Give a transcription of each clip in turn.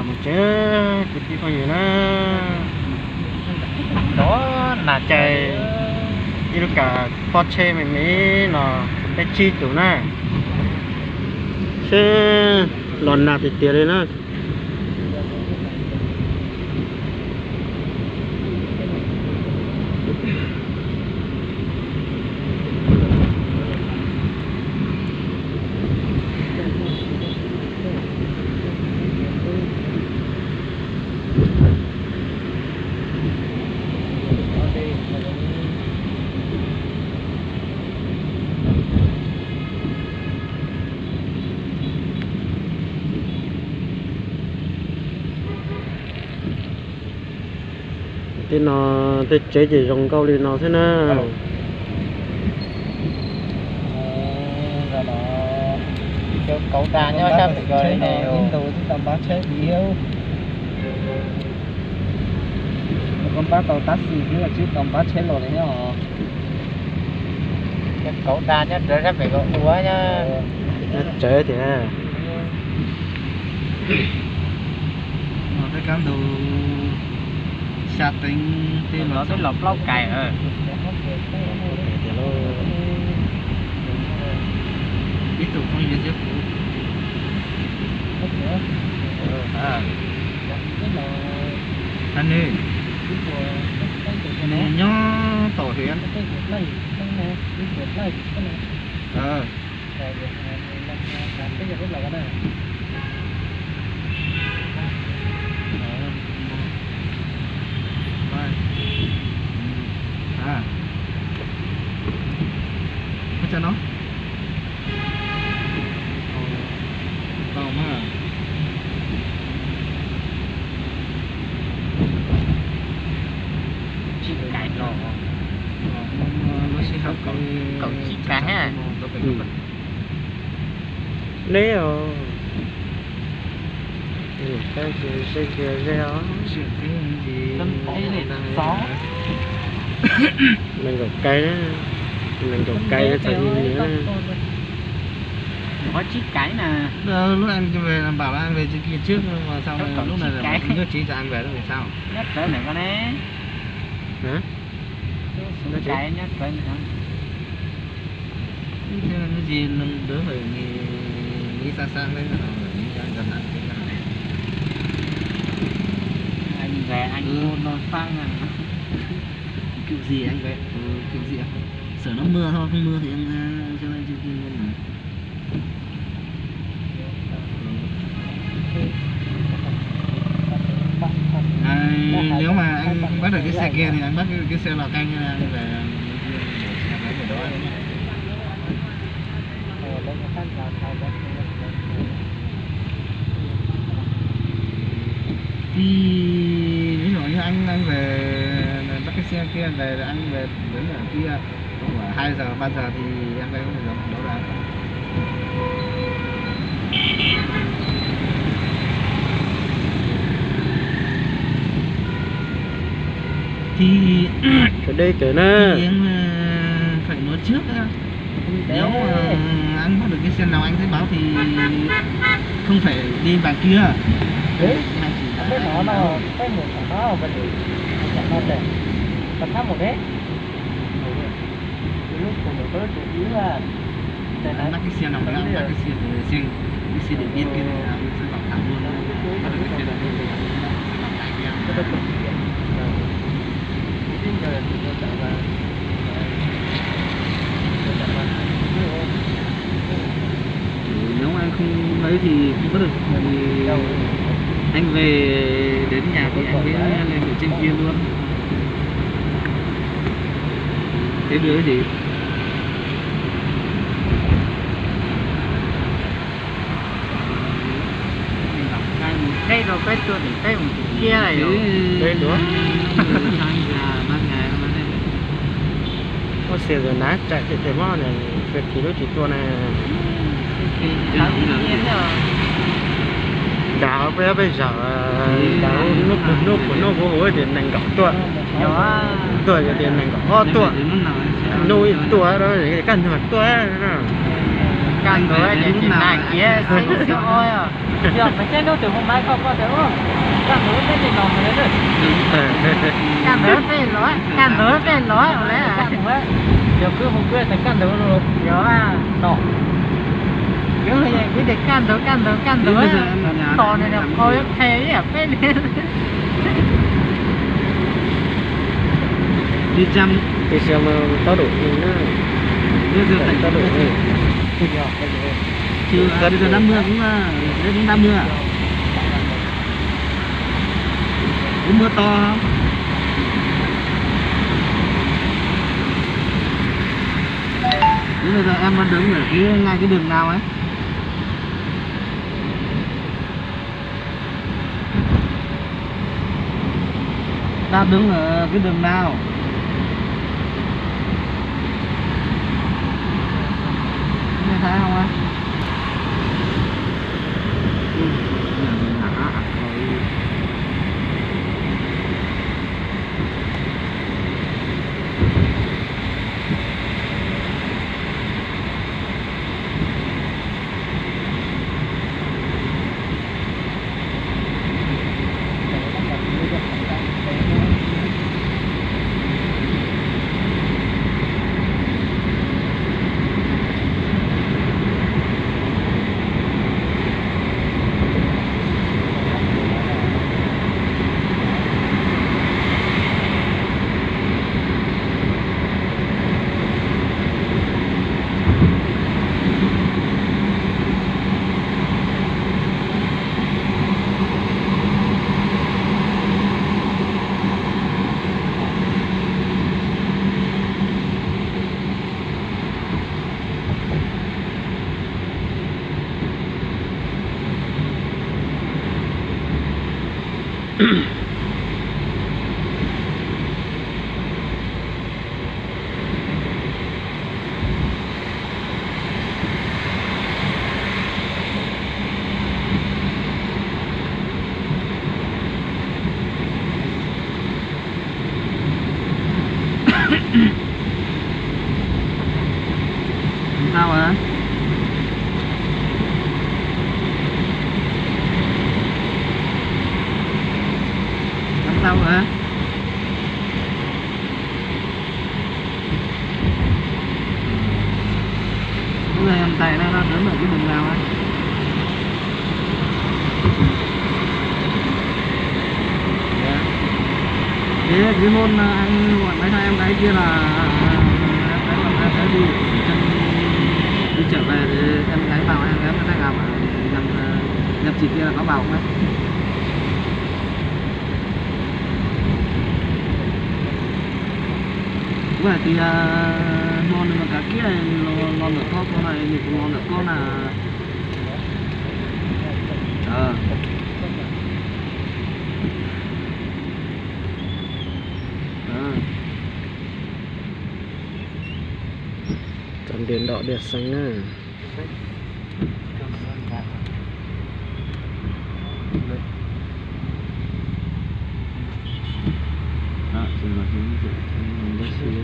Mus tsev kwv tij phooj ywg na, los nag caij ib lub kas pob tsheb me me los peb tsib tus na, seb los nag tiag tiag li na. Tej no tej tsev ces zoo nkauj li no thiab na. Cov kauv dag nyob sab pem ko li ne. Ib ntus twb tau npab tsheb li. Koj npab tau tab sis twb tsis tau npab tsheb los li os. Cov kauv dag nyob rawv sab pem ko ua nyob. Nyob tsev tiag. Tej kab ntug xya teev tej los, tej los plaub kais. Ib tug phooj ywg thiab kuv. Nws, nws nyob tom hiav. Ua cas no? Tau mas. Tsib kais los, lub sij hawm kaum tsib kais ha. Neb os, nws kab ze ze os. Nees nkaum kais, nees nkaum kais txog ib nws. Qhov tsib kais na. Lub anh về là bảo là anh về trước kia trước mà sao mà lúc này lại bảo trước chín cho anh về lúc này sao? Nyob rawv ntawm ko ne. Hả? Nyob rawv ntawm ko. Cái gì đứa phải nghĩ, nghĩ xa xa đấy, nó phải nghĩ cho nó ngắn thế nào. Anh về anh mua nồi xăng à. Kiểu gì anh về? Ừ, kiểu gì ạ? Sợ nó mưa thôi, không mưa thì em, à, em sẽ lên trên kia luôn mà. À, nếu mà anh không bắt được cái xe kia thì anh bắt cái xe vào canh, anh về, về đó. Thì ví dụ như anh, anh về, bắt cái xe kia về, anh về đến ở kia khoảng hai giờ, ba giờ thì em về không thể đón được. Thì, thì em, ờ, phải nói trước á. Nếu mà anh bắt được cái xe nào anh sẽ báo thì không phải đi bàn kia. Thế, anh chỉ là anh báo. Cái một thằng đó, cái gì? Thằng đó để. Tao tháo một đấy. Lub phone một tới tụi đứa. Anh bắt cái xe nào nữa, anh bắt cái xe từ xe, cái xe Điện Biên kia này, anh sẽ vào thẳng luôn. Bắt được cái xe Điện Biên, anh sẽ vào thẳng kia. Nếu mà anh không ấy thì không bắt được thì anh về đến nhà thì anh với lên ở trên kia luôn. Thế được gì? Peb rau peb tuaj tim peb mus tim kiag lawm. Ua xia zus nav tsam ces tes mog na, fem kis lub tsis tuaj na. Dag peb peb zaum, dag hnub puag hnub puag hnub puag hu tias nees nkaum tuaj. Tuaj yog tias nees nkaum ob tuaj. Hnub ib tuaj, kaj nug tuaj na. Kaj ntug ces tsis nag kiag xib xib oi os. Yog mas caij nub twg hu maiv koj koj tias, kaj ntug peb tej los mus lawm. Kaj ntug peb los, kaj ntug peb los lawm. Yog kuv hu kuv tias kaj ntug los, yog no. Kuv tias kaj ntug kaj ntug kaj ntug, tos nws qhov qhe ib yam peb li. Đi chăm. Đi xem tốc độ nhìn nữa. Tốc độ nhìn. Chứ bây giờ đang mưa cũng, à, đấy cũng đang mưa. Cũng mưa to. Thế bây giờ em mà đứng ở cái, ngay cái đường nào ấy? Tao đứng ở cái đường nào? Nghe thấy không á? Sao hả? Sao hả? Cái này anh Tài nó, nó đứng ở cái đường nào á? Dạ. Thế cái hôm, à, anh gọi máy cho em gái kia là, à, em gái gọi là em gái đi, em đi trở về thì em gái bảo em gái mới đang làm, à, nhằm, à, nhập chỉ kia là có bảo không đấy? Ua tias hmo nws mas kav kiab nws los ntawm koj, koj na, nws kuv los ntawm koj na. Cắm đèn đỏ đèn xanh á.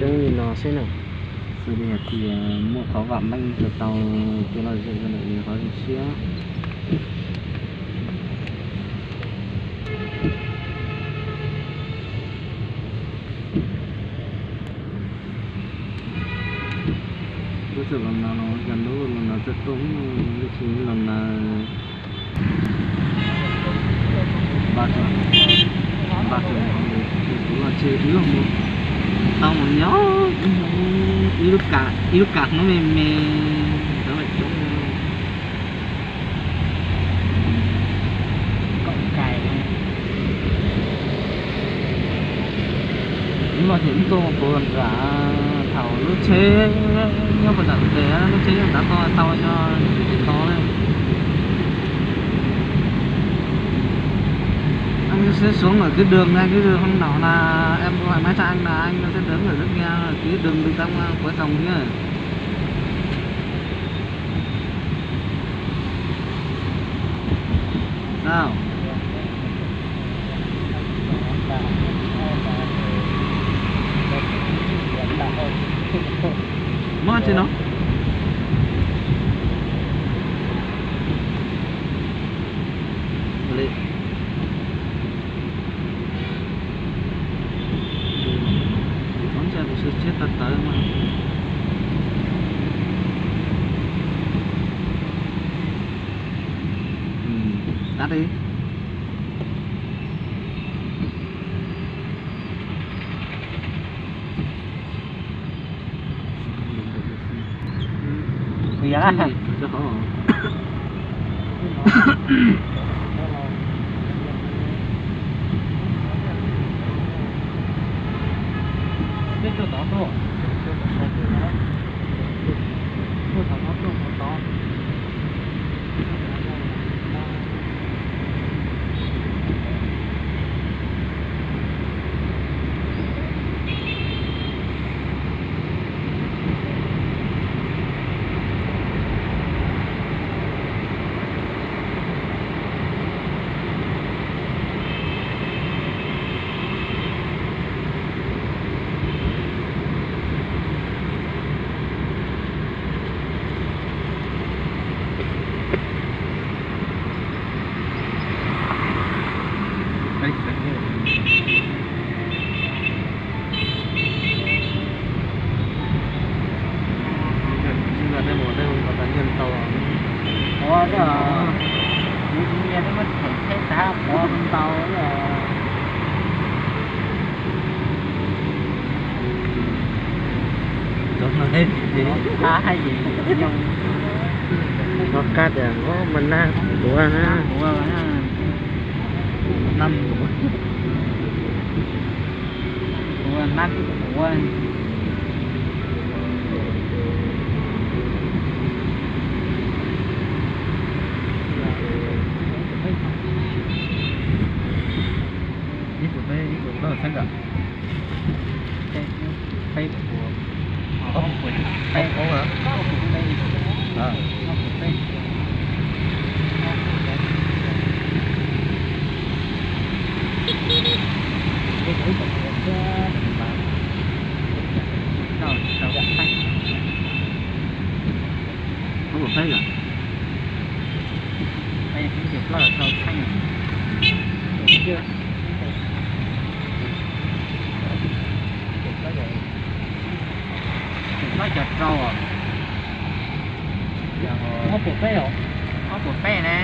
Coob li no xwb na. Xws li hais tias muaj qhov vam meej rau tau tus lom zem zoo siab. Lub txawm los no no, yog lub los no txawm tuaj, lub tsis los no. Ba rau, ba rau, kuv los tsis ib los mus tau mus nyob ib lub, ib lub kas hnub me me, cov vaj coob. Hnub no ces wb tuaj puag nram thaum lub tsheb nyob puag nram tes, lub tsheb nyob nram toj tau yog tsis tau na. Anh sẽ xuống ở cái đường này, cái đường hôm nọ là em gọi máy cho anh là anh sẽ đứng ở dưới kia, cái đường đi ra ngoài cuối cổng kia. Sao? Muaj tsis no? Tiv. Ua, kuv niam twb muab them tsheb tag, qhuav ntau. Qab tias mas nag ua na, ua na, ua na, ua. Ib puas peb, ib puas plaub txheeb kawm? Peb puas, ob puas peb, ob puas peb, ob puas peb. Ob puas peb yom? Peb, ib puas plaub rau txheeb. Plaub caug rau os. Ob puas peb os. Ob puas peb ne.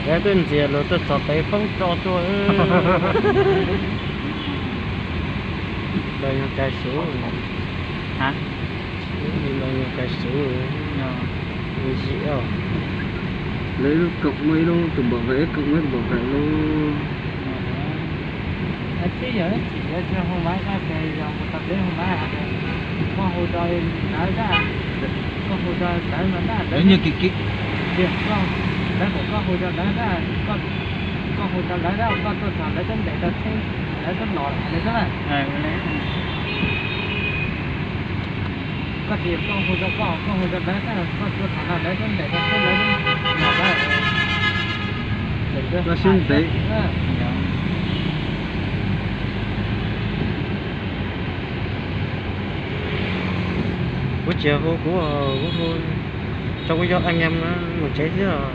Yog twb ntxias luag tuaj txog pem poob tso tuaj. Los yog kais xuv. Los yog kais xuv. Ntsia, lawv ib lub koom muaj ib lub tus npaum nqaim, ib koom muaj ib tus npaum nqaim lub. Tib yog ib chim yuav tsis hu maiv dab ces yog mus tau peb hu maiv hais tias koj hu rau lawv dab, koj hu rau lawv no dab, lawv nyiag kiv kiv, lawv kom koj hu rau lawv dab, koj hu rau lawv dab, koj tuaj txog lawv twb ntes tau tsheb, lawv twb los hais li xwb na. Koj tias koj hu rau koj, koj hu rau lawv, koj tuaj txog no lawv twb ntes tau tsheb, lawv twb los lawm. Koj siab ntev. Kuv tsis hu kuv, kuv hu rau kuv yog a nyam mus tsev thiab.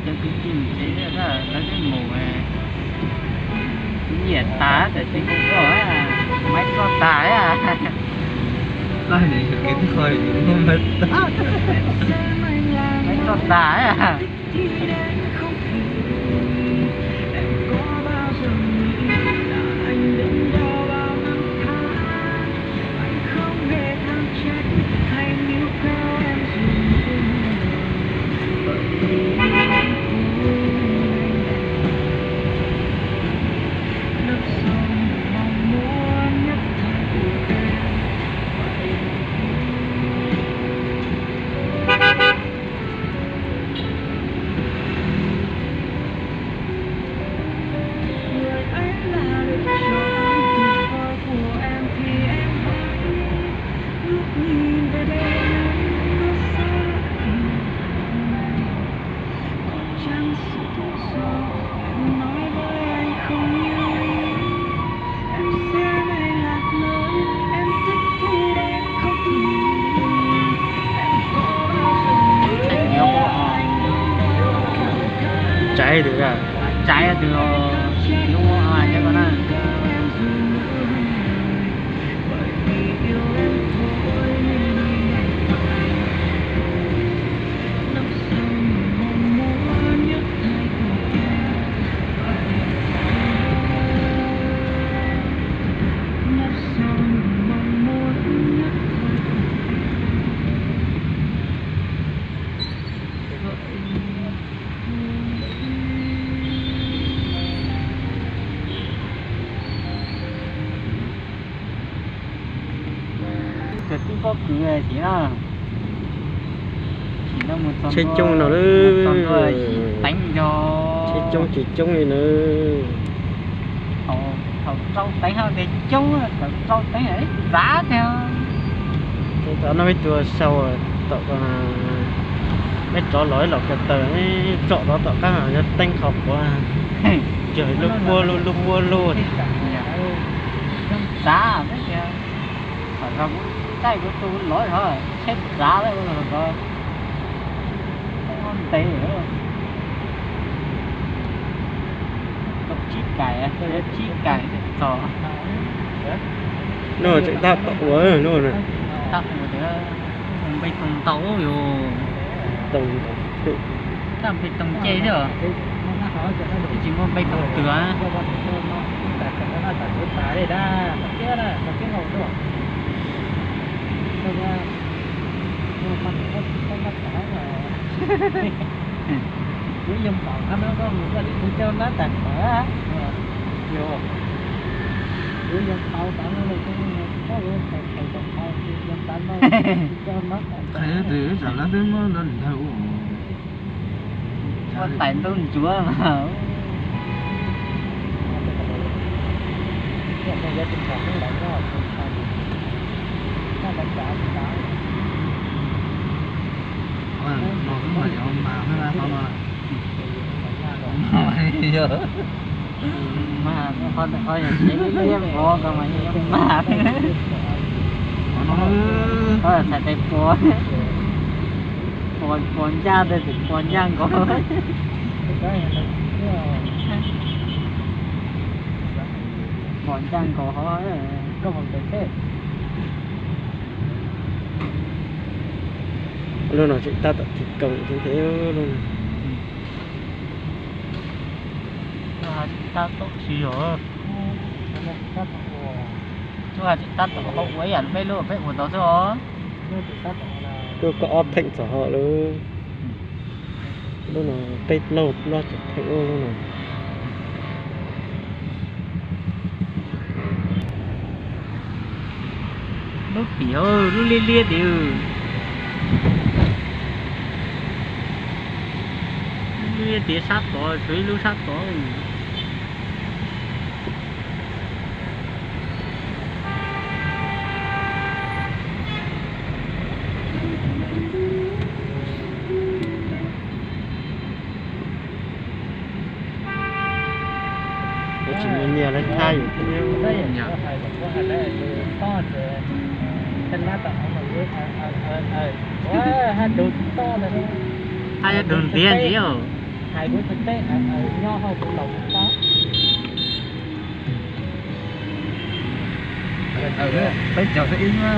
Cov kwv tij mus tsev thiab, lawv twb mus, nyiam tas tam sim hu koj, maiv roj tas. Maiv roj tas. Pob kws thiab na. Tsheb coob no, tsheb coob tsis coob li na. Thaum rau teev haj tias coob, thaum rau teev ib txav tiag. Thaum no peb tuaj sau tom peb rov los ib los ko taw, tsom rov tom qab yog teeb qhov quav, yog lub puab lub lub puab lub. Txav tiag. Thaum kuv taij kuv tu lov zog tsheb txav lawm ko. Ntev, tsib kais, tsib kais txog. No tseem tab tom ua no na. Tab ua tias mus npe toog ntau yus. Tab npe toog nce xwb os. Twb tsis muaj npe toog twg. Qhia tus ib tsam lab twb muab lawv ntawd ua. Ua tais ntuj ntsuav mas. Mas qhov ntawm qhov yog tsev liab vov ko mas yeej yuav mag. Qhov txhais tes puas, puas ncaj tes puas ncaj nkaus. Puas ncaj nkaus hov. Lub no tseem tab tom thi công thiab thiab lub no. Tab tom tsis yog. Tsuas hais tias tab tom ho ua ib yam peb lub peb ua tau xwb os. Lub ko ob theem txog ho lub, lub no peb plaub plaub tseem theem ua lub no. Lub tim lub liab liab tim, lub liab tim sab tod, tshuav ib lub sab tod. Tsis muaj nyiaj lawv thab yus thiab. Haj yog dug ntiav ntxiv os. Peb caug xwb ib na.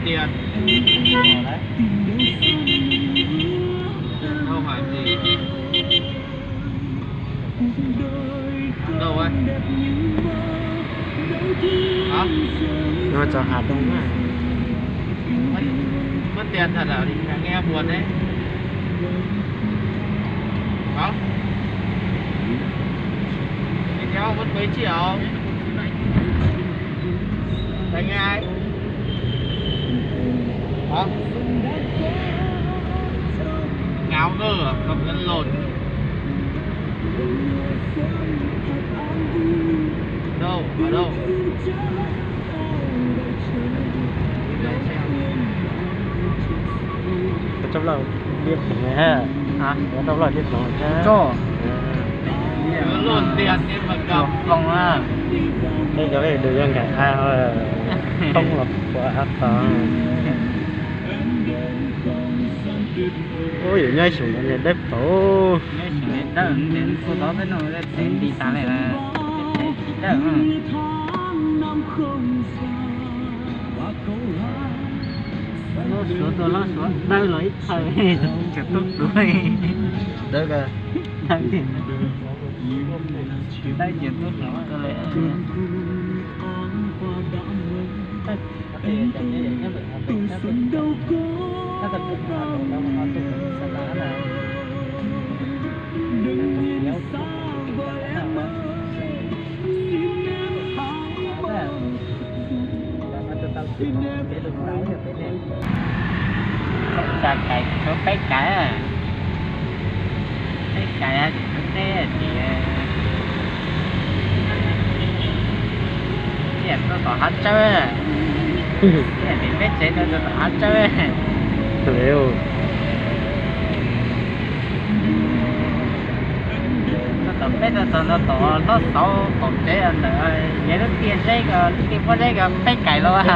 Tiag. Đâu phải gì. Đâu ấy. Hả? Nó cho Hà Đông á. Mất, mất tiền thật là nghe buồn đấy. Hả? Đi theo mất mấy triệu. Đánh ai? Hả? Ngáo ngơ à? Cặp nhắn lộn. Đâu? Ở đâu? Có trong lòng điên khủng này ha. Hả? Có trong lòng điên khủng này ha. Cho. Có lộn tiền nên mà cặp. Lòng à. Thế cháu để được cho cả hai thôi. Không là của hát tao. Ui, nyob xyoo no dawb paug. Nyob xyoo no dawb, nws kuj tau peb no tsev nti tas li, tsev tsis dawb. Lub suav tuaj lub suav dawb los ib thaw, tseem tub tuv. Dawb, dawb ces tub tuv li. Tsa kais tsuav peb kais, peb kais tsuav teb ces, tias tuaj tom hav tsawb, tias tim peb tsev tuaj tom hav tsawb. Tuaj tom peb tuaj txog nto tom hlob xauv qaum tsev ntawm yog lub tiaj zeb ko, lub tiaj pob zeb ko peb kais los.